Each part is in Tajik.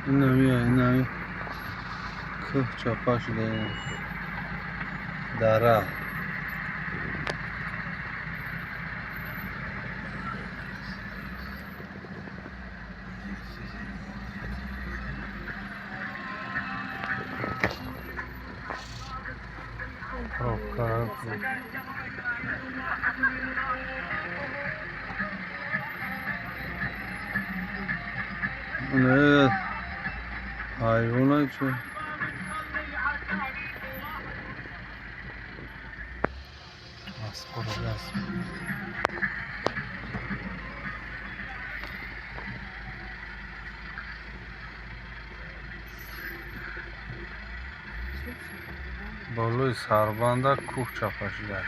Инами кӯҳ чапа шуда, дара. Пробка. Ҳайвона чӣ? Асп. Болои сарбанда кӯҳ чапа шуда.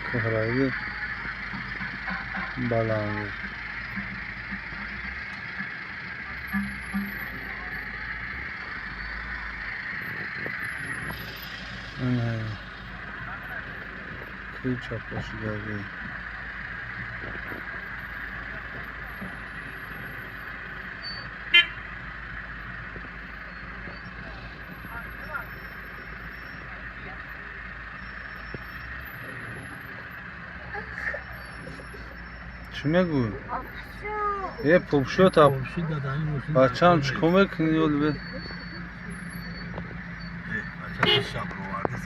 Кӯҳраи баланд. Кӯҳ чапа шудагӣ. Чӣ мегӯӣ? Э, пупшота. Бачам, чӣ кор мекунӣ? Ёл бе.